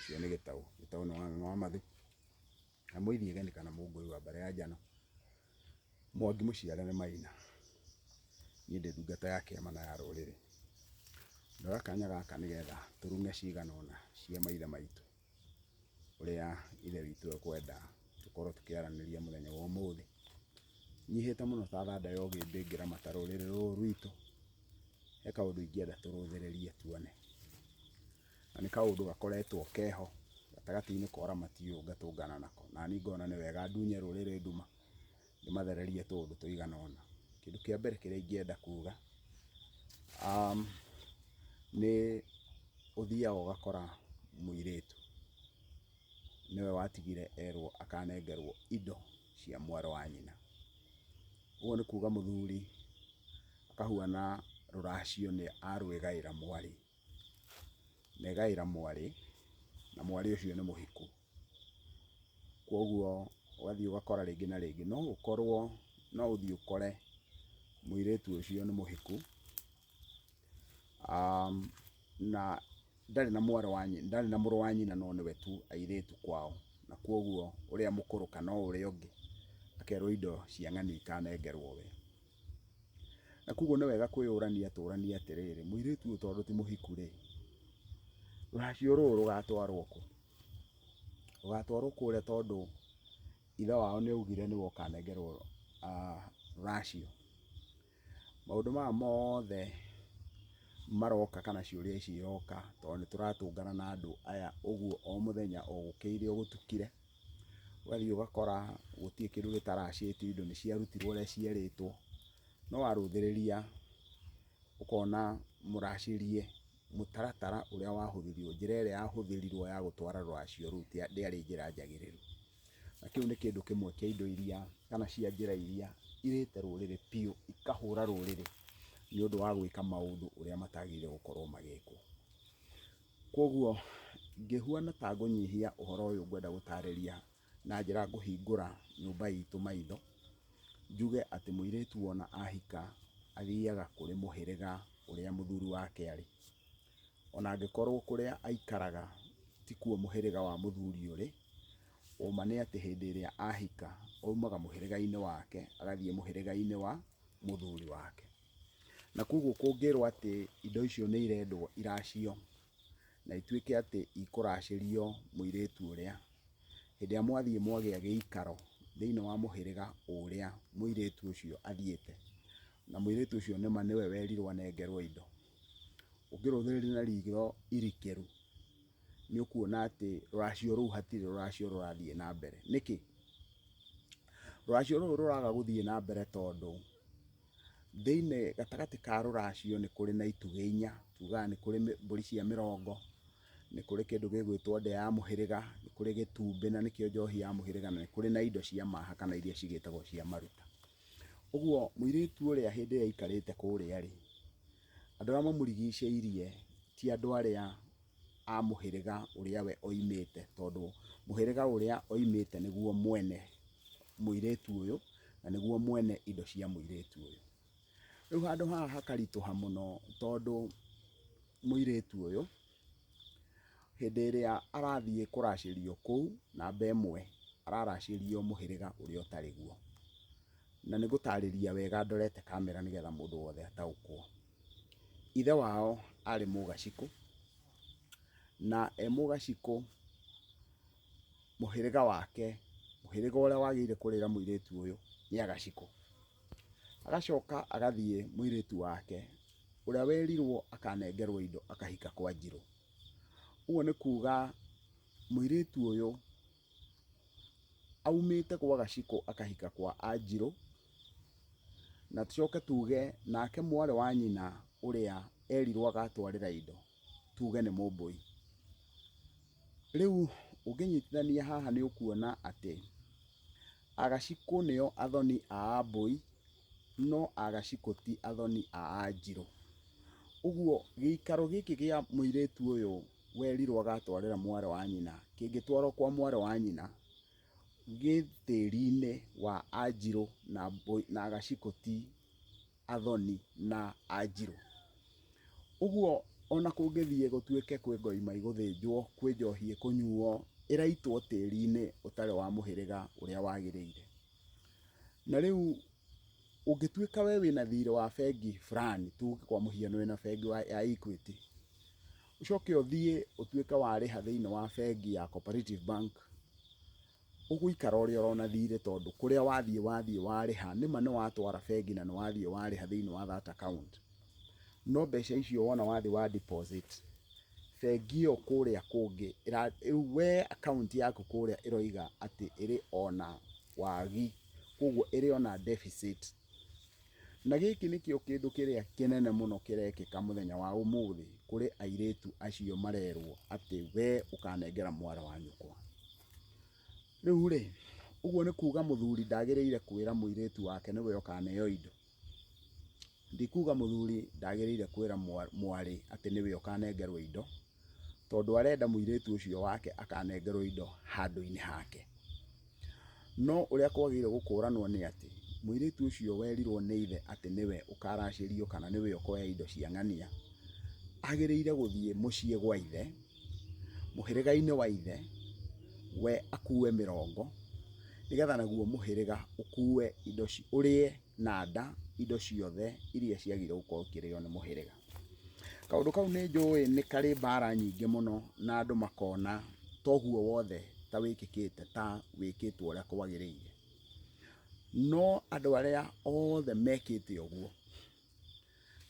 Ũcio nĩ Gĩtaũ. Gĩtaũ nĩ Wang'ang'a wa Mathĩ, na Mũithiegeni kana Mũngũi wa mbarĩ ya Njano, Mwangi mũciare nĩ Maina. Niĩ ndĩ ndungata ya kĩama na ya rũrĩrĩ. Ndoya kanya gaka nĩgetha tũrung'e cigana ũna cia maithe maitũ, ũrĩa ithe witũ ekwenda tũkorwo tũkĩaranĩria mũthenya wa ũmũthĩ. Nyihĩte mũno ta thanda ya ũgĩmbĩ ngĩramata rũrĩrĩ rũrũ rwitũ, he kaũndũ ingĩenda tũrũthĩrĩrie tuone. Na nĩ kaũndũ gakoretwo keho gatagatĩ-inĩ ka ũramati ũyũ ngatũngana nako. Na niĩ ngona nĩ wega ndunye rũrĩrĩ nduma, ndĩmathererie tũũndũ tũigana ũna. Kĩndũ kĩa mbere kĩrĩa ingĩenda kuga, nĩ ũthiaga ũgakora mũirĩtu nĩwe watigire erwo akanengerwo indo cia mwarĩ wa nyina. Ũguo nĩ kuga mũthuri akahuana rũracio nĩ arwĩgaĩra mwarĩ. Na egaĩra mwarĩ, na mwarĩ ũcio nĩ mũhiku. Koguo ũgathiĩ ũgakora rĩngĩ na rĩngĩ no ũkorwo no ũthiĩ ũkore mũirĩtu ũcio nĩ mũhiku, na ndarĩ na mwarĩ wa nyina, ndarĩ na mũrũ wa nyina no nĩwe tu airĩtu kwao, na koguo ũrĩa mũkũrũ kana o ũrĩa ũngĩ akerwo indo cia ng'ani ikanengerwo we. Na koguo nĩ wega kwĩyũrania tũranie atĩrĩrĩ, mũirĩtu ũyũ tondũ ti mũhiku rĩ, rũracio rũrũ rũgatwarwo kũ? Rũgatwarwo kũrĩa tondũ ithe wao nĩ augire nĩwe ũkanengerwo rũracio. Maũndũ maya mothe maroka kana ciũria ici iroka tondũ nĩ tũratũngana na andũ aya ũguo o mũthenya o gũkĩire o gũtukire. Ũgathiĩ ũgakora gũtirĩ kĩndũ gĩtaracĩtio, indo nĩ ciarutirwo ũrĩa cierĩtwo, no warũthĩrĩria ũkona mũracĩrie mũtaratara ũrĩa wahũthĩrirwo, njĩra ĩrĩa yahũthĩrirwo ya gũtwara rũracio rũu ndĩarĩ njĩra njagĩrĩru. Na kĩu nĩ kĩndũ kĩmwe kĩa indo iria kana cia njĩra iria irĩte rũrĩrĩ biũ, ikahũra rũrĩrĩ nĩ ũndũ wa gwĩka maũndũ ũrĩa matagĩrĩire gũkorwo magĩkwo. Koguo ngĩhuana ta ngũnyihia ũhoro ũyũ ngwenda gũtarĩria na njĩra ngũhingũra nyũmba itũ maitho, njuge atĩ mũirĩtu wona ahika athiaga kũrĩ mũhĩrĩga ũrĩa mũthuri wake arĩ. Ona angĩkorwo kũrĩa aikaraga tikuo mũhĩrĩga wa mũthuri ũrĩ, ũma nĩ atĩ hĩndĩ ĩrĩa ahika aumaga mũhĩrĩga-inĩ wake agathiĩ mũhĩrĩga-inĩ wa mũthuri wake. Na koguo kũngĩrwo atĩ indo icio nĩ irendwo iracio, na ituĩke atĩ ikũracĩrio mũirĩtu ũrĩa, hĩndĩ ĩrĩa mwathiĩ mwagĩa gĩikaro thĩinĩ wa mũhĩrĩga ũrĩa mũirĩtu ũcio athiĩte, na mũirĩtu ũcio nĩma nĩwe werirwo anengerwo indo, ũngĩrũthĩrĩria na ritho irikĩru, nĩ ũkuona atĩ rũracio rũu hatirĩ rũracio rũrathiĩ na mbere. Nĩkĩ? Rũracio rũrũ rũraga gũthiĩ na mbere tondũ thĩinĩ gatagatĩ ka rũracio nĩ kũrĩ na itugĩ inya, tugaga nĩ kũrĩ mbũri cia mĩrongo, nĩ kũrĩ kĩndũ gĩgwĩtwo ndĩa ya mũhĩrĩga, nĩ kũrĩ gĩtumbĩ na nĩkĩo njohi ya mũhĩrĩga, na nĩ kũrĩ na indo cia maha kana iria cigĩtagwo cia maruta. Ũguo mũirĩtu ũrĩa hĩndĩ ĩrĩa aikarĩte kũrĩa rĩ, andũ arĩa mamũrigicĩirie ti andũ arĩa a mũhĩrĩga ũrĩa we oimĩte, tondũ mũhĩrĩga ũrĩa oimĩte nĩguo mwene mũirĩtu ũyũ, na nĩguo mwene indo cia mũirĩtu ũyũ. Rĩu handũ haha hakaritũha mũno tondũ mũirĩtu ũyũ hĩndĩ ĩrĩa arathiĩ kũracĩrio kũu, namba ĩmwe araracĩrio mũhĩrĩga ũrĩa ũtarĩ guo. Na nĩ ngũtarĩria wega ndorete kamera nĩgetha mũndũ wothe ataũkwo. Ithe wao arĩ Mũgacikũ, na e Mũgacikũ mũhĩrĩga wake, mũhĩrĩga ũrĩa wagĩrĩire kũrĩra mũirĩtu ũyũ nĩ Agacikũ. Agacoka agathiĩ mũirĩtu wake ũrĩa werirwo akanengerwo indo akahika kwa Njirũ. Ũguo nĩ kuga mũirĩtu ũyũ aumĩte gwa Gacikũ akahika kwa Anjirũ, na tũcoke tuge nake mwarĩ wa nyina ũrĩa erirwo agatwarĩra indo tuge nĩ Mũmbũi. Rĩu ũngĩnyitithania haha nĩ ũkuona atĩ Agacikũ nĩo athoni a Ambũi, no Agacikũ ti athoni a Anjirũ. Ũguo gĩikaro gĩkĩ gĩa mũirĩtu ũyũ werirwo agatwarĩra mwarĩ wa nyina, kĩngĩtwarwo kwa mwarĩ wa nyina, gĩ tĩri-inĩ wa Anjirũ na Agacikũ ti athoni na Anjirũ. Ũguo Ona kũngĩthiĩ gũtuĩke kwĩ ngoima igũthĩnjwo, kwĩ njohi ĩkũnyuo, ĩraitwo tĩri-inĩ ũtarĩ wa mũhĩrĩga ũrĩa wagĩrĩire. Na rĩu ũngĩtuĩka we wĩna thirĩ wa bengi fulani, tuge kwa mũhiano wĩna bengi ya Equity, ũcoke ũthiĩ ũtuĩke warĩha thĩinĩ wa bengi ya Cooperative Bank, ũgũikara ũrĩ oro na thirĩ tondũ kũrĩa wathiĩ wathiĩ warĩha, nĩma nĩ watwara bengi na nĩ wathiĩ warĩha thĩinĩ wa that account, no mbeca icio wona wathiĩ wa deposit, bengi ĩyo kũrĩa kũngĩ, rĩu we account yaku kũrĩa ĩroiga atĩ ĩrĩ ona wagi, koguo ĩrĩ ona deficit. Na gĩkĩ nĩkĩo kĩndũ kĩrĩa kĩnene mũno kĩrekĩka mũthenya wa ũmũthĩ kũrĩ airĩtu acio marerwo atĩ we ũkanengera mwarĩ wa nyũkwa. Rĩu rĩ, ũguo nĩ kuga mũthuri ndagĩrĩire kwĩra mũirĩtu wake nĩwe ũkaneo indo? Ndikuga mũthuri ndagĩrĩire kwĩra mwarĩ atĩ nĩwe ũkanengerwo indo, tondũ arenda mũirĩtu ũcio wake akanengerwo indo handũ-inĩ hake. No ũrĩa kwagĩrĩire gũkũranwo nĩ atĩ, mũirĩtu ũcio werirwo nĩ ithe atĩ nĩwe ũkaracĩrio kana nĩwe ũkoya indo cia ng'ania, agĩrĩire gũthiĩ mũciĩ gwa ithe, mũhĩrĩga-inĩ wa ithe, we akue mĩrongo, nĩgetha naguo mũhĩrĩga ũkue indo, ũrĩe na nda indo ciothe iria ciagĩrĩire gũkorwo ikĩrĩo nĩ mũhĩrĩga. Kaũndũ kau nĩ njũĩ nĩ karĩ mbara nyingĩ mũno na andũ makona toguo wothe ta wĩkĩkĩte ta wĩkĩtwo ũrĩa kwagĩrĩire. No andũ arĩa othe mekĩte ũguo,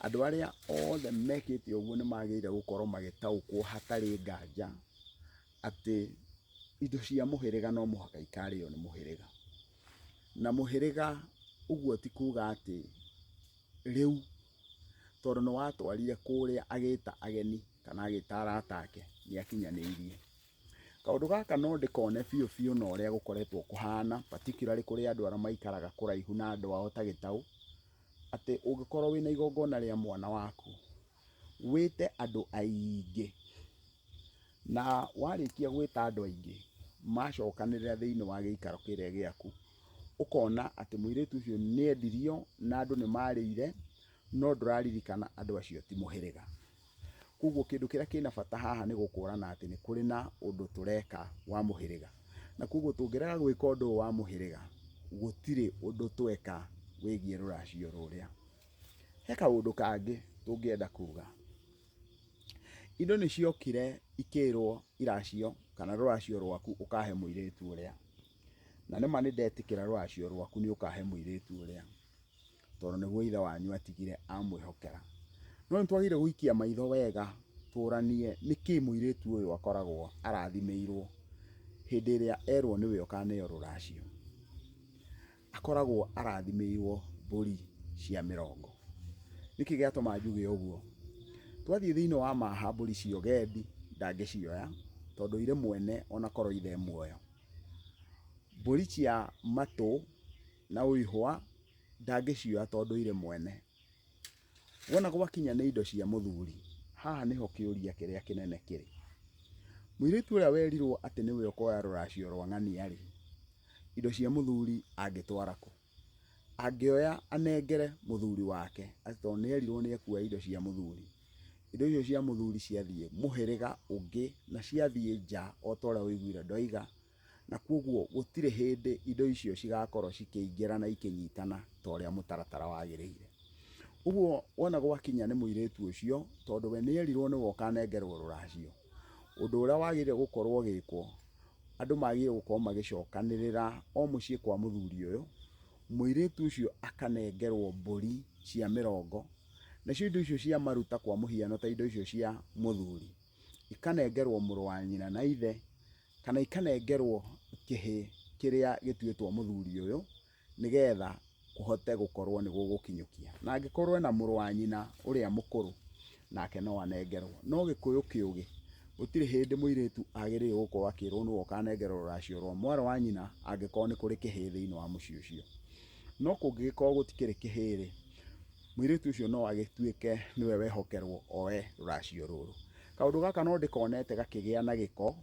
andũ arĩa othe mekĩte ũguo nĩ magĩrĩire gũkorwo magĩtaũkwo hatarĩ nganja atĩ indo cia mũhĩrĩga no mũhaka ikarĩo nĩ mũhĩrĩga. Na mũhĩrĩga ũguo ti kuga atĩ rĩu tondũ nĩ watwarire kũrĩa agĩta ageni kana agĩta arata ake nĩ akinyanĩirie. Kaũndũ gaka no ndĩkone biũ biũ na ũrĩa gũkoretwo kũhana particularly kũrĩ andũ arĩa maikaraga kũraihu na andũ ao ta gĩtaũ, atĩ ũngĩkorwo wĩna igongona rĩa mwana waku, wĩte andũ aingĩ, na warĩkia gwĩta andũ aingĩ, macokanĩrĩra thĩinĩ wa gĩikaro kĩrĩa gĩaku, ũkona atĩ mũirĩtu ũcio nĩ endirio na andũ nĩ marĩire, no ndũraririkana andũ acio ti mũhĩrĩga. Koguo kĩndũ kĩrĩa kĩna bata haha nĩ gũkũrana atĩ nĩ kũrĩ na ũndũ tũreka wa mũhĩrĩga. Na koguo tũngĩrega gwĩka ũndũ ũyũ wa mũhĩrĩga, gũtirĩ ũndũ tweka wĩgiĩ rũracio rũrĩa. He kaũndũ kangĩ tũngĩenda kuga. Indo nĩ ciokire ikĩrwo iracio kana rũracio rwaku ũkahe mũirĩtu ũrĩa. Na nĩma nĩ ndetĩkĩra rũracio rwaku nĩ ũkahe mũirĩtu ũrĩa, tondũ nĩguo ithe wanyu atigire amwĩhokera. No nĩ twagĩrĩire gũikia maitho wega tũranie nĩkĩ mũirĩtu ũyũ akoragwo arathimĩirwo hĩndĩ ĩrĩa erwo nĩwe ũkaneo rũracio. Akoragwo arathimĩirwo mbũri cia mĩrongo. Nĩkĩ gĩatũma njuge ũguo? Twathiĩ thĩinĩ wa Maha mbũri cia ũgendi ndangĩcioya tondũ irĩ mwene ona korwo ithe e muoyo. Mbũri cia matũ na ũihwa ndangĩcioya tondũ irĩ mwene. Wona gwakinya nĩ indo cia mũthuri, haha nĩho kĩũria kĩrĩa kĩnene kĩrĩ. Mũirĩtu ũrĩa werirwo atĩ nĩwe ũkoya rũracio rwa ng'ania-rĩ, indo cia mũthuri angĩtwara kũ? Angĩoya anengere mũthuri wake atĩ tondũ nĩ erirwo nĩ ekuoya indo cia mũthuri, indo icio cia mũthuri ciathiĩ mũhĩrĩga ũngĩ na ciathiĩ nja o ta ũrĩa ũiguire ndoiga, na koguo gũtirĩ hĩndĩ indo icio cigakorwo cikĩingĩra na ikĩnyitana ta ũrĩa mũtaratara wagĩrĩire. Ũguo wona gwakinya nĩ mũirĩtu ũcio, tondũ we nĩ erirwo nĩwe ũkanengerwo rũracio, ũndũ ũrĩa wagĩrĩire gũkorwo ũgĩkwo, andũ magĩrĩire gũkorwo magĩcokanĩrĩra o mũciĩ kwa mũthuri ũyũ, mũirĩtu ũcio akanengerwo mbũri cia mĩrongo, nacio indo icio cia maruta kwa mũhiano ta indo icio cia mũthuri, ikanengerwo mũrũ wa nyina na ithe, kana ikanengerwo kĩhĩ kĩrĩa gĩtuĩtwo mũthuri ũyũ, nĩgetha kũhote gũkorwo nĩ gũgũkinyũkia. Na angĩkorwo ena mũrũ wa nyina ũrĩa mũkũrũ, nake no anengerwo. No gĩkũyũ kĩũgĩ, gũtirĩ hĩndĩ mũirĩtu agĩrĩirwo gũkorwo akĩrwo nĩwe ũkanengerwo rũracio rwa mwarĩ wa nyina angĩkorwo nĩ kũrĩ kĩhĩĩ thĩinĩ wa mũciĩ ũcio. No kũngĩgĩkorwo gũtikĩrĩ kĩhĩĩ-rĩ, mũirĩtu ũcio no agĩtuĩke nĩwe wehokerwo oe rũracio rũrũ. Kaũndũ gaka no ndĩkonete gakĩgĩa na gĩko,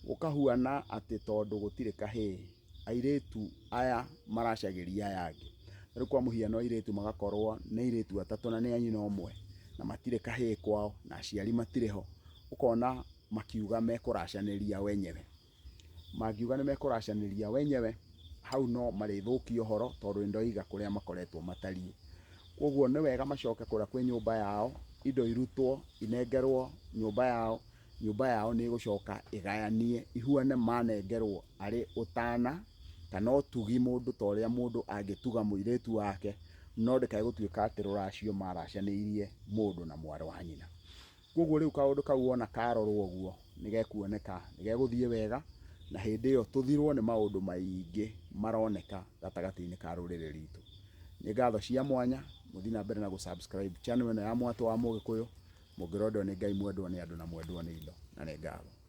gũkahuana atĩ tondũ gũtirĩ kahĩĩ, airĩtu aya maracagĩria aya angĩ. Rĩu kwa mũhiano airĩtu magakorwo nĩ airĩtu atatũ na nĩ a nyina ũmwe, na matirĩ kahĩĩ kwao na aciari matirĩ ho, ũkona makiuga mekũracanĩria wenyewe. Mangiuga nĩ mekũracanĩria wenyewe, hau no marĩthũkia ũhoro tondũ nĩ ndoiga kũrĩa makoretwo matariĩ. Kwoguo nĩ wega macoke kũrĩa kwĩ nyũmba yao, indo irutwo inengerwo nyũmba yao, nyũmba yao nĩ ĩgũcoka ĩgayanie ihuane manengerwo arĩ ũtana kana ũtugi mũndũ ta ũrĩa mũndũ angĩtuga mũirĩtu wake, no ndĩkae gũtuĩka atĩ rũracio maracanĩirie mũndũ na mwarĩ wa nyina. Kwoguo rĩu kaũndũ kau wona karorwo ũguo, nĩ gekuoneka nĩ gegũthiĩ wega, na hĩndĩ ĩyo tũthirwo nĩ maũndũ maingĩ maroneka gatagatĩ-inĩ ka rũrĩrĩ rwitũ. Nĩ ngatho cia mwanya, mũthiĩ na mbere na gũ subscribe channel ĩno ya Mwatũ wa Mũgĩkũyũ, mũngĩrendwo nĩ Ngai mwendwo nĩ andũ na mwendwo nĩ indo, na nĩ ngatho.